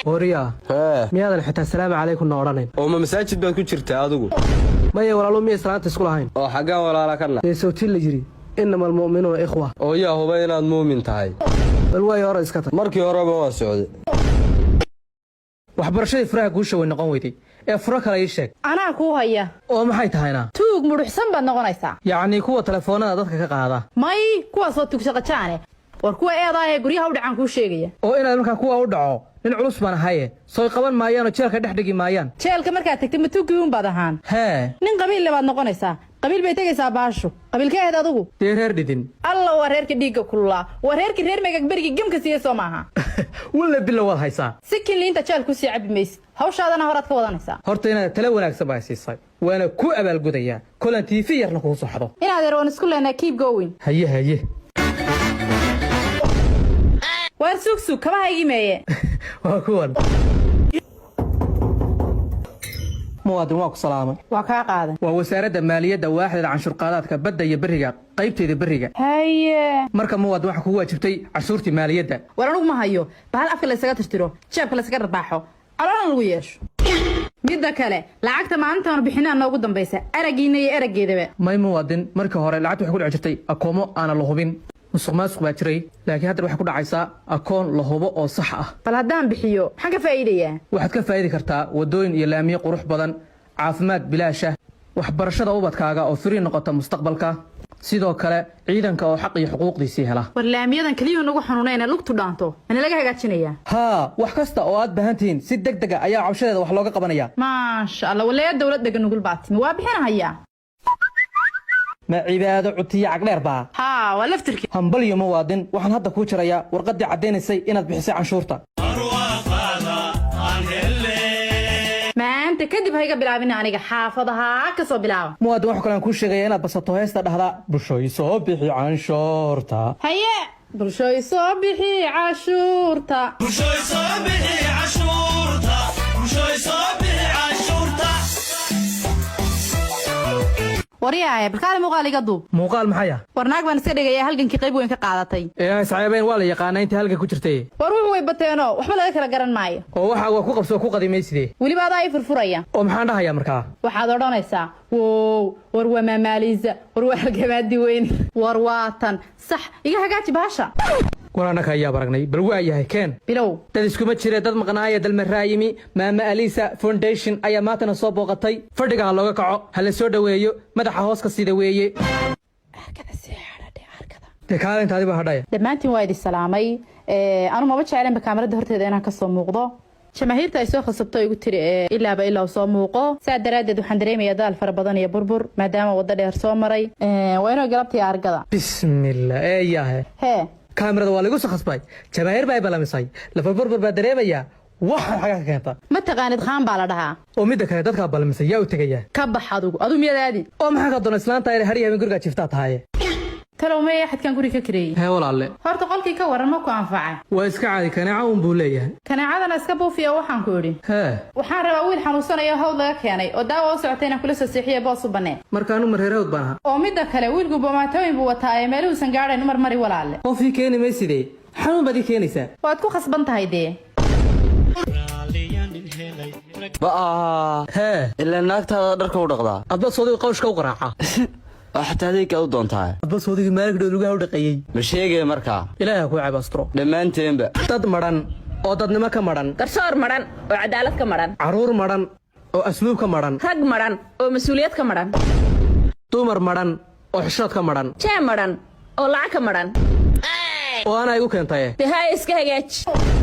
Wariya. Hee. Miyaadan xitaa salaamu calaykum na odhanayn? Oo ma masaajid baad ku jirtaa adigu? Maya walaalu, miyay salaanta isku lahayn? Oo xaggaan walaala ka na? Dee sawti la yidhi innama almu'minuuna ikhwa. Oo yaa huba inaad muumin tahay? Bal waayo, hore iska tag. Markii horeba waa socday. Waxbarashadii furaha guusha way noqon weyday, ee furo kale ii sheeg. Anaa kuu haya. Oo maxay tahayna? Tuug mudhuxsan baad noqonaysaa. Yacnii kuwa telefoonada dadka ka qaada? May, kuwaasoo tugsaqajaane. War kuwa eedaa ee guryaha u dhacaan kuu sheegaya. Oo inaad markaa kuwa u dhaco, nin culus baan ahaye, sooy qaban maayaanoo jeelka dhex dhigi maayaan? Jeelka markaad tagtay, ma tuugii unbaad ahaan? Hee. Nin qabiille baad noqonaysaa, qabiil bay tegaysaa baashu. Qabiilka ahayd adigu? Dee reer dhidin. Alla, waa reerka dhiigga kululaa, waa reerkii reer megag berigii gemka siiyey, soo maaha? Walla bilo waad haysaa. Si kinliinta jeel kusii cabi maysid, hawshaadana horaad ka wadanaysaa. Horta inaad tala wanaagsan baa siisay, waana ku abaalgudayaa kolan tiifi yarna kuu soxdo. Inaad yar waan isku leenaa, keep going. Haye haye. Waar sug sug, kabahaygii meeye? Waa kuwan. Muwaadin, waa ku salaamay. Waa kaa qaadan. Waa wasaaradda maaliyadda, waaxdeeda canshuurqaadaadka badda iyo beriga, qaybteeda beriga. Haye. Marka muwaadin, waxaa kugu waajibtay canshuurtii maaliyadda. War anugu ma hayo bahal afka laysaga tirtiro, jeebka laysaga dharbaaxo, caloolna lagu yeesho. Midda kale, lacagta maalintaanu bixinaa noogu dambaysa, araggiina iyo eraggeedaba. May muwaadin, markii hore lacagta waxay ku dhici jirtay akoomo aana la hubin, musuq maasuq baa jiray, laakiin hadda waxay ku dhacaysaa akoon la hubo oo sax ah. Bal haddaan bixiyo, maxaan ka faa'iidayaa? Waxaad ka faa'idi kartaa waddooyin iyo laamiyo qurux badan, caafimaad bilaasha, waxbarashada ubadkaaga oo free noqota mustaqbalka, sidoo kale ciidanka oo xaq iyo xuquuqdiisii hela. War laamiyadan keliyuhu nagu xanuunayna lugtu dhaanto mana laga hagaajinayaa? Haa, wax kasta oo aad baahan tihiin si deg dega ayaa cabshadeeda wax looga qabanaya. Maasha Allah, waleeya dowlad dhega nugul baa timi, waa bixinahayaa. Ma Cibaado Cutiye Cagdheer baa? Haa, waa laftirkii. Hambalyo muwaadin, waxaan hadda kuu jarayaa warqaddii caddaynaysay inaad bixisay canshuurta. Maanta kadib hayga bilaabina aniga, xaafadaha ka soo bilaaba. Muwaadin, wax kale aan kuu sheegaya inaad basato heesta dhahda "Bulshooy soo bixi canshuurta". Haye, bulshooy soo bixi cashuurta. Bulshooy soo bixi cashuurta, bulshooy soo bixi cashuurta. Waryaaya, balkaale muuqaal iga duub. Muuqaal maxaya? War naag baan iska dhigayaa halgankii qayb weyn ka qaadatay. Ee isceebayn, waa la yaqaanaa intii halkan ku jirtay. War wuxuu way bateenoo waxba laga kala garan maayo. Oo waxa waa ku qabsoo ku qadimaysidee? Weliba adaa ii furfuraya. Oo maxaan dhahayaa markaa? Waxaad odhanaysaa: "Wow, war waa maamaaliisa, war waa halgamaadi weyn, war waatan sax." Iga hagaaji bahasha. War annaka ayaa baragnay, bal waa yahay, keen. Bilow. Dad iskuma jira, dad maqnaaya dalmaraayimi. Maama Alisa Foundation ayaa maantana soo booqatay. Fadhiga ha looga kaco, ha la soo dhoweeyo, madaxa hoos ka sida weeye. Dee kaalintaadi baa hadhaya. Dhammaantiin waa idin salaamay. Anu maba jeclenba kaamarada horteeda inaan kasoo muuqdo. Jamaahiirta ay soo khasabto igu tiri ilaaba ilaa soo muuqo. Saa daraaddeed waxaan dareemayaa daal fara badan iyo burbur, maadaama waddo dheer soo maray. Waa inoo galabtii argada. Bismillah, eeyahe. Hee. Kaamirada waa lagu soo khasbay, jamaahiir baa i balamisay, lafa burbur baa dareemayaa. Waxaan xagaa ka keenta? Ma taqaanid, khaan baa la dhahaa. Oo midda kale, dadkaa balamisay yaa u tegayaa? Ka bax adigu, adu miyadaadi? Oo maxaa ka doona islaanta ila hadhiya habeen gurigaa jiftaa tahaye? Talow meeya xadkan guri ka kareeyey? Hee walaalle. Horta qolkii ka waran, ma ku anfacay? Waa iska caadi, kaneeca un buu leeyahay. Kaneecadana iska buufiya, waxaan ku idhi. Hee. Waxaan rabaa wiil xanuunsanaya, hawd laga keenay oo daawa u socotay, inaan kula soo seexiya, boos u bannee. Markaanu mareerahod baan ahaa. Oo midda kale, wiilku bomaatooyin buu wataa ee meeluhuusan gaadhayn u marmari, walaalle. Qof ii keeni maysidee, xanuun baad ii keenaysaa. Waad ku khasban tahay dee. Ba'aa. Hee. Ilaa naagtaada dharka u dhaqdaa. Adba soodiga qawshka u qaraaca. Oo xataa adeegkaa u doontaa. Adba soodigii maalig dhow lugaha u dhaqeeyey. Ma sheegaya markaa? Ilaahay ha kuu ceeb asturo. Dhammaanteenba. Dad madhan oo dadnimo ka madhan. Garsoor madhan oo cadaalad ka madhan. Carruur madhan oo asluub ka madhan. Rag madhan oo mas-uuliyad ka madhan. Dumar madhan oo xishood ka madhan. Jee madhan oo lacag ka madhan. Oo anaa igu keentaye. Dee haya, iska hagaaji.